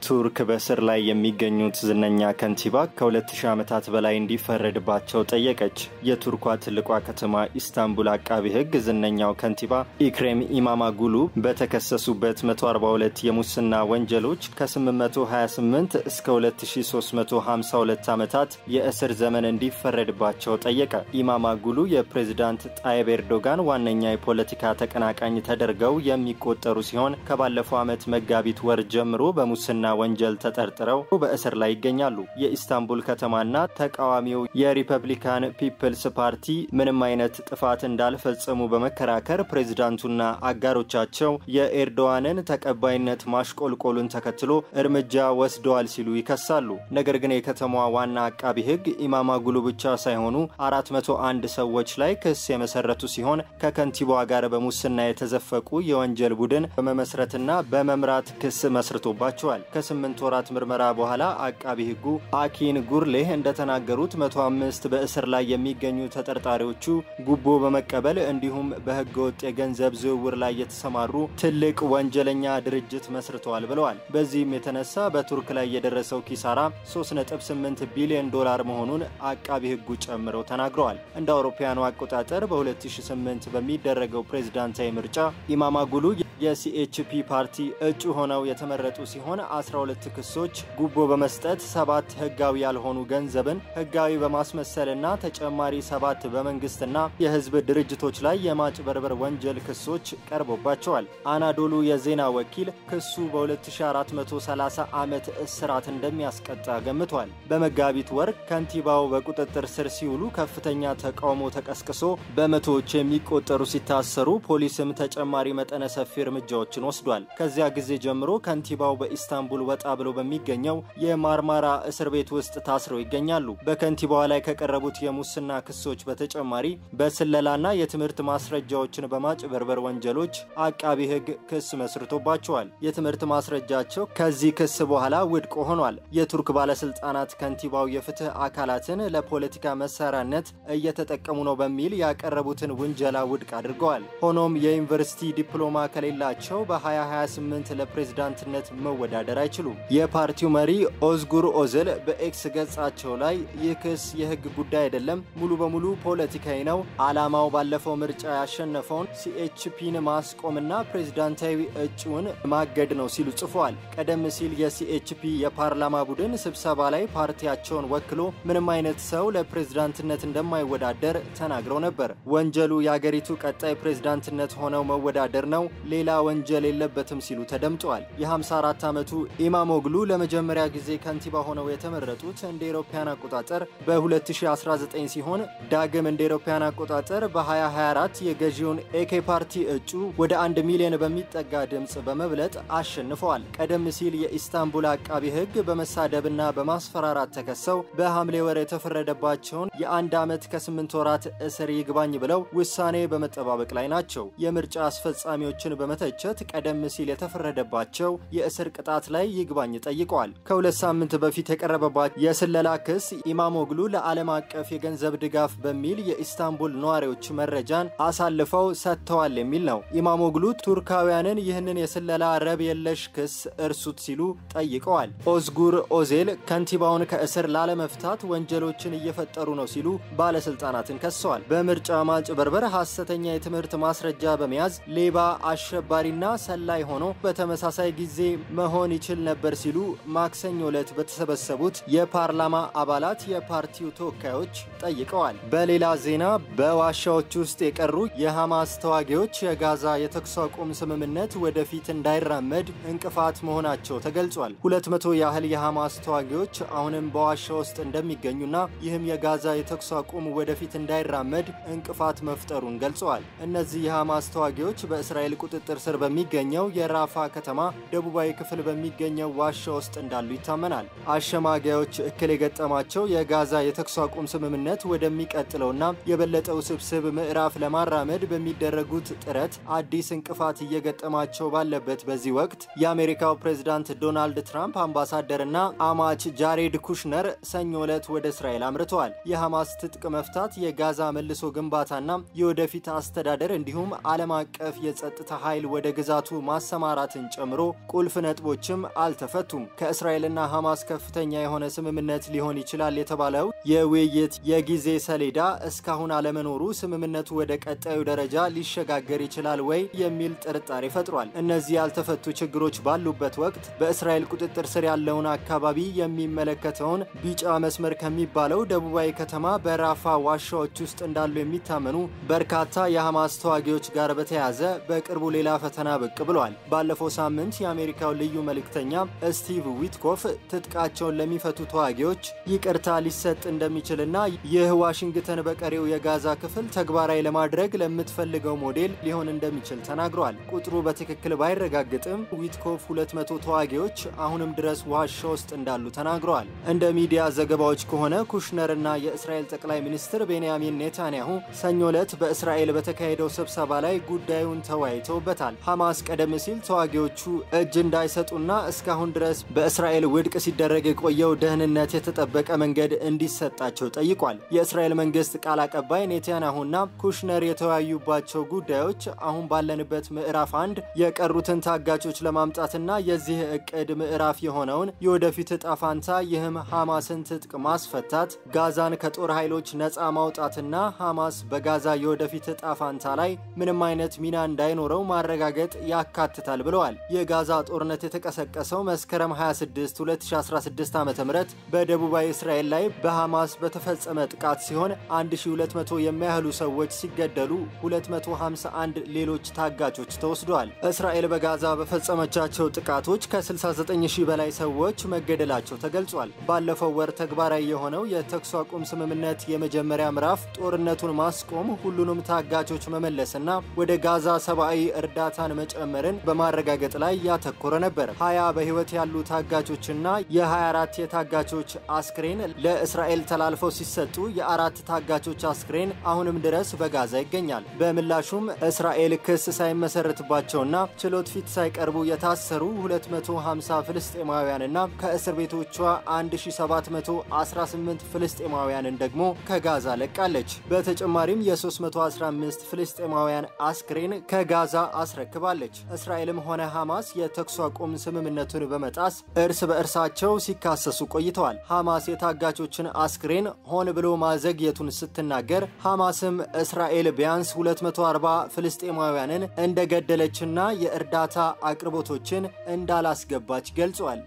ቱርክ በእስር ላይ የሚገኙት ዝነኛ ከንቲባ ከ2000 ዓመታት በላይ እንዲፈረድባቸው ጠየቀች። የቱርኳ ትልቋ ከተማ ኢስታንቡል አቃቢ ሕግ ዝነኛው ከንቲባ ኢክሬም ኢማማጉሉ በተከሰሱበት 142 የሙስና ወንጀሎች ከ828 እስከ 2352 ዓመታት የእስር ዘመን እንዲፈረድባቸው ጠየቀ። ኢማማጉሉ የፕሬዝዳንት ጣይብ ኤርዶጋን ዋነኛ የፖለቲካ ተቀናቃኝ ተደርገው የሚቆጠሩ ሲሆን ከባለፈው ዓመት መጋቢት ወር ጀምሮ በሙስና ወንጀል ተጠርጥረው በእስር ላይ ይገኛሉ። የኢስታንቡል ከተማና ተቃዋሚው የሪፐብሊካን ፒፕልስ ፓርቲ ምንም አይነት ጥፋት እንዳልፈጸሙ በመከራከር ፕሬዝዳንቱና አጋሮቻቸው የኤርዶዋንን ተቀባይነት ማሽቆልቆሉን ተከትሎ እርምጃ ወስደዋል ሲሉ ይከሳሉ። ነገር ግን የከተማዋ ዋና አቃቢ ሕግ ኢማማጉሉ ብቻ ሳይሆኑ 401 ሰዎች ላይ ክስ የመሰረቱ ሲሆን ከከንቲባዋ ጋር በሙስና የተዘፈቁ የወንጀል ቡድን በመመስረትና በመምራት ክስ መስርቶባቸዋል። ከ8 ወራት ምርመራ በኋላ አቃቢ ሕጉ አኪን ጉርሌህ እንደተናገሩት 105 በእስር ላይ የሚገኙ ተጠርጣሪዎቹ ጉቦ በመቀበል እንዲሁም በህገወጥ የገንዘብ ዝውውር ላይ የተሰማሩ ትልቅ ወንጀለኛ ድርጅት መስርተዋል ብለዋል። በዚህም የተነሳ በቱርክ ላይ የደረሰው ኪሳራ 3.8 ቢሊዮን ዶላር መሆኑን አቃቢ ሕጉ ጨምረው ተናግረዋል። እንደ አውሮፓውያኑ አቆጣጠር በ2008 በሚደረገው ፕሬዝዳንታዊ ምርጫ ኢማማጉሉ የሲኤችፒ ፓርቲ እጩ ሆነው የተመረጡ ሲሆን 12 ክሶች ጉቦ በመስጠት፣ 7 ህጋዊ ያልሆኑ ገንዘብን ህጋዊ በማስመሰልና ተጨማሪ 7 በመንግስትና የህዝብ ድርጅቶች ላይ የማጭበርበር ወንጀል ክሶች ቀርቦባቸዋል። አናዶሉ የዜና ወኪል ክሱ በ2430 ዓመት እስራት እንደሚያስቀጣ ገምቷል። በመጋቢት ወር ከንቲባው በቁጥጥር ስር ሲውሉ ከፍተኛ ተቃውሞ ተቀስቅሶ በመቶዎች የሚቆጠሩ ሲታሰሩ ፖሊስም ተጨማሪ መጠነ ሰፊ እርምጃዎችን ወስዷል። ከዚያ ጊዜ ጀምሮ ከንቲባው በኢስታንቡል ወጣ ብሎ በሚገኘው የማርማራ እስር ቤት ውስጥ ታስረው ይገኛሉ። በከንቲባዋ ላይ ከቀረቡት የሙስና ክሶች በተጨማሪ በስለላና የትምህርት ማስረጃዎችን በማጭበርበር ወንጀሎች አቃቢ ሕግ ክስ መስርቶባቸዋል። የትምህርት ማስረጃቸው ከዚህ ክስ በኋላ ውድቅ ሆኗል። የቱርክ ባለስልጣናት ከንቲባው የፍትህ አካላትን ለፖለቲካ መሳሪያነት እየተጠቀሙ ነው በሚል ያቀረቡትን ውንጀላ ውድቅ አድርገዋል። ሆኖም የዩኒቨርሲቲ ዲፕሎማ ከሌላቸው በ2028 ለፕሬዝዳንትነት መወዳደር አይችሉም። የፓርቲው መሪ ኦዝጉር ኦዝል በኤክስ ገጻቸው ላይ ይህ ክስ የህግ ጉዳይ አይደለም፣ ሙሉ በሙሉ ፖለቲካዊ ነው። ዓላማው ባለፈው ምርጫ ያሸነፈውን ሲኤችፒን ማስቆምና ፕሬዝዳንታዊ እጩውን ማገድ ነው ሲሉ ጽፈዋል። ቀደም ሲል የሲኤችፒ የፓርላማ ቡድን ስብሰባ ላይ ፓርቲያቸውን ወክሎ ምንም አይነት ሰው ለፕሬዝዳንትነት እንደማይወዳደር ተናግረው ነበር። ወንጀሉ የአገሪቱ ቀጣይ ፕሬዝዳንትነት ሆነው መወዳደር ነው፣ ሌላ ወንጀል የለበትም ሲሉ ተደምጠዋል። የ54 ዓመቱ ኢማሞግሉ ለመጀመሪያ ጊዜ ከንቲባ ሆነው የተመረጡት እንደ አውሮፓውያን አቆጣጠር በ2019 ሲሆን ዳግም እንደ አውሮፓውያን አቆጣጠር በ2024 የገዢውን ኤኬ ፓርቲ እጩ ወደ 1 ሚሊዮን በሚጠጋ ድምፅ በመብለጥ አሸንፈዋል። ቀደም ሲል የኢስታንቡል አቃቢ ሕግ በመሳደብና በማስፈራራት ተከሰው በሐምሌ ወር የተፈረደባቸውን የ1 ዓመት ከ8 ወራት እስር ይግባኝ ብለው ውሳኔ በመጠባበቅ ላይ ናቸው። የምርጫ አስፈጻሚዎችን በመተቸት ቀደም ሲል የተፈረደባቸው የእስር ቅጣት ላይ ይግባኝ ጠይቀዋል። ከ2 ሳምንት በፊት የቀረበባቸው የስለላ ክስ ኢማሞግሉ ለዓለም አቀፍ የገንዘብ ድጋፍ በሚል የኢስታንቡል ነዋሪዎች መረጃን አሳልፈው ሰጥተዋል የሚል ነው። ኢማሞግሉ ቱርካውያንን ይህንን የስለላ ረብ የለሽ ክስ እርሱት ሲሉ ጠይቀዋል። ኦዝጉር ኦዜል ከንቲባውን ከእስር ላለመፍታት ወንጀሎችን እየፈጠሩ ነው ሲሉ ባለስልጣናትን ከሰዋል። በምርጫ ማጭበርበር፣ ሐሰተኛ የትምህርት ማስረጃ በመያዝ ሌባ፣ አሸባሪና ሰላይ ሆኖ በተመሳሳይ ጊዜ መሆን ይችል ነበር ሲሉ ማክሰኞ ዕለት በተሰበሰቡት የፓርላማ አባላት የፓርቲው ተወካዮች ጠይቀዋል። በሌላ ዜና በዋሻዎች ውስጥ የቀሩ የሐማስ ተዋጊዎች የጋዛ የተኩስ አቁም ስምምነት ወደፊት እንዳይራመድ እንቅፋት መሆናቸው ተገልጿል። 200 ያህል የሐማስ ተዋጊዎች አሁንም በዋሻ ውስጥ እንደሚገኙና ይህም የጋዛ የተኩስ አቁም ወደፊት እንዳይራመድ እንቅፋት መፍጠሩን ገልጸዋል። እነዚህ የሐማስ ተዋጊዎች በእስራኤል ቁጥጥር ስር በሚገኘው የራፋ ከተማ ደቡባዊ ክፍል በሚገኘው ዋሻ ውስጥ እንዳሉ ይታመናል። አሸማጋዮች እክል የገጠማቸው የጋዛ የተኩስ አቁም ስምምነት ወደሚቀጥለውና የበለጠ ውስብስብ ምዕራፍ ለማራመድ በሚደረጉት ጥረት አዲስ እንቅፋት እየገጠማቸው ባለበት በዚህ ወቅት የአሜሪካው ፕሬዝዳንት ዶናልድ ትራምፕ አምባሳደርና አማች ጃሬድ ኩሽነር ሰኞ ዕለት ወደ እስራኤል አምርተዋል። የሐማስ ትጥቅ መፍታት፣ የጋዛ መልሶ ግንባታና የወደፊት አስተዳደር እንዲሁም ዓለም አቀፍ የጸጥታ ኃይል ኃይል ወደ ግዛቱ ማሰማራትን ጨምሮ ቁልፍ ነጥቦችም አልተፈቱም። ከእስራኤልና ሐማስ ከፍተኛ የሆነ ስምምነት ሊሆን ይችላል የተባለው የውይይት የጊዜ ሰሌዳ እስካሁን አለመኖሩ ስምምነቱ ወደ ቀጣዩ ደረጃ ሊሸጋገር ይችላል ወይ የሚል ጥርጣሬ ፈጥሯል። እነዚህ ያልተፈቱ ችግሮች ባሉበት ወቅት በእስራኤል ቁጥጥር ስር ያለውን አካባቢ የሚመለከተውን ቢጫ መስመር ከሚባለው ደቡባዊ ከተማ በራፋ ዋሻዎች ውስጥ እንዳሉ የሚታመኑ በርካታ የሐማስ ተዋጊዎች ጋር በተያያዘ በቅርቡ ሌላ ፈተና ብቅ ብሏል። ባለፈው ሳምንት የአሜሪካው ልዩ መልእክተኛ ስቲቭ ዊትኮፍ ትጥቃቸውን ለሚፈቱ ተዋጊዎች ይቅርታ ሊሰጥ እንደሚችልና ይህ ዋሽንግተን በቀሪው የጋዛ ክፍል ተግባራዊ ለማድረግ ለምትፈልገው ሞዴል ሊሆን እንደሚችል ተናግሯል። ቁጥሩ በትክክል ባይረጋግጥም ዊትኮፍ 200 ተዋጊዎች አሁንም ድረስ ዋሻ ውስጥ እንዳሉ ተናግረዋል። እንደ ሚዲያ ዘገባዎች ከሆነ ኩሽነርና የእስራኤል ጠቅላይ ሚኒስትር ቤንያሚን ኔታንያሁ ሰኞ ዕለት በእስራኤል በተካሄደው ስብሰባ ላይ ጉዳዩን ተወያይተውበታል። ሐማስ ቀደም ሲል ተዋጊዎቹ እጅ እንዳይሰጡና እስካሁን ድረስ በእስራኤል ውድቅ ሲደረግ የቆየው ደህንነት የተጠበቀ መንገድ እንዲሰጣቸው ጠይቋል። የእስራኤል መንግስት ቃል አቀባይ ኔታንያሁና ኩሽነር የተወያዩባቸው ጉዳዮች አሁን ባለንበት ምዕራፍ 1 የቀሩትን ታጋቾች ለማምጣትና የዚህ እቅድ ምዕራፍ የሆነውን የወደፊት ዕጣ ፋንታ ይህም ሐማስን ትጥቅ ማስፈታት፣ ጋዛን ከጦር ኃይሎች ነፃ ማውጣትና ሐማስ በጋዛ የወደፊት ዕጣ ፋንታ ላይ ምንም አይነት ሚና እንዳይኖረው ማረጋገጥ ያካትታል ብለዋል። የጋዛ ጦርነት የተቀሰቀሰው መስከረም 26 2016 ዓ.ም በደቡባዊ እስራኤል ላይ በሐማስ በተፈጸመ ጥቃት ሲሆን 1200 የሚያህሉ ሰዎች ሲገደሉ 251 ሌሎች ታጋቾች ተወስደዋል። እስራኤል በጋዛ በፈጸመቻቸው ጥቃቶች ከ69000 በላይ ሰዎች መገደላቸው ተገልጿል። ባለፈው ወር ተግባራዊ የሆነው የተኩስ አቁም ስምምነት የመጀመሪያ ምዕራፍ ጦርነቱን ማስቆም፣ ሁሉንም ታጋቾች መመለስና ወደ ጋዛ ሰብአዊ እርዳታን መጨመርን በማረጋገጥ ላይ ያተኮረ ነበር። 20 በህይወት ያሉ ታጋቾችና የ24 የታጋቾች አስክሬን ለእስራኤል ተላልፈው ሲሰጡ የአራት ታጋቾች አስክሬን አሁንም ድረስ በጋዛ ይገኛል። በምላሹም እስራኤል ክስ ሳይመሰረትባቸውና ችሎት ፊት ሳይቀርቡ የታሰሩ 250 ፍልስጤማውያንና ከእስር ቤቶቿ 1718 ፍልስጤማውያንን ደግሞ ከጋዛ ለቃለች። በተጨማሪም የ315 ፍልስጤማውያን አስክሬን ከጋዛ አስረክባለች። እስራኤልም ሆነ ሐማስ የተኩስ አቁም ስምምነቱን በመጣስ እርስ በእርሳቸው ሲካሰሱ ቆይተዋል። ሐማስ የታጋቾችን አስክሬን ሆን ብሎ ማዘግየቱን ስትናገር፣ ሐማስም እስራኤል ቢያንስ 240 ፍልስጤማውያንን እንደገደለችና የእርዳታ አቅርቦቶችን እንዳላስገባች ገልጿል።